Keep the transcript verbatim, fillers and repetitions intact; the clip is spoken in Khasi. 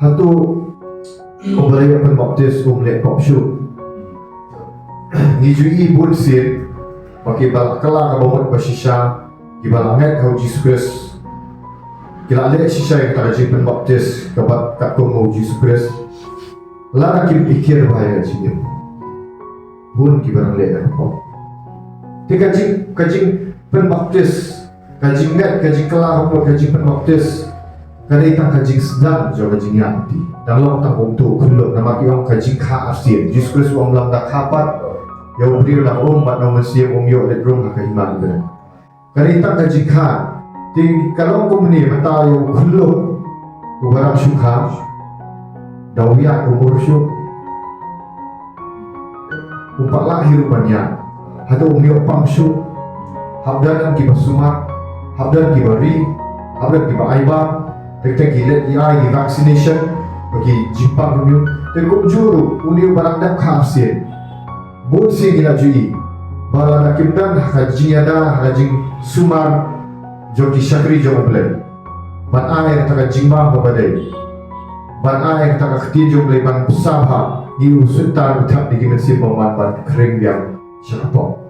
Hato u ba la ïoh pynbaptis um leh pop shuh? Ngi ju i bun sien ba ki ba la kylla ka bamut ba shisha, ki ba la ngeit ha u Jisu Khrist, ki la leh shisha ïa kata ka jingpynbaptis kaba katkum u Jisu Khrist. Lada kim ikir ba ïa ka jingim, bun ki ba nang leh ïa ka pop. Te ka jing, ka jingpynbaptis, ka jingngeit, ka jingkylla, ka jingpynbaptis, ka dei tang ka jingsdang jong ka jingïaid lynti. Dang long tang kumto u khyllung, namar ki ong ka jingkha arsien. Jisu Khrist u ong lada kha pat ïa u briew na um bad na u mynsiem, um ïoh rit rung ha ka hima. Ka dei tang ka jingkha. Te ka long kumne mynta ïa u khyllung, u ba dang shu kha, da u ïaid umor shuh, u pat lah hi ruh ban ïaid. Hato um ïoh pang shuh? Hap don ki ba sumar, hap don ki ba ri, hap don ki ba ai bam. Te ki leit ki ai ki vaccination ba ki jingpang kumjuh. Te kumjuh ruh une u ba dang dep kha arsien, bun sien ngi la ju i ba lada kim don ha ka jingïada, ha ka jingsumar jong ki shakri jong U Blei, ban ai kata ka jingbam kaba dei, ban ai kata ka ktien jong U Blei ban bsa bha, ngi u Soitan u thep da ki mynsiem bymman ban khring biang sha ka pop.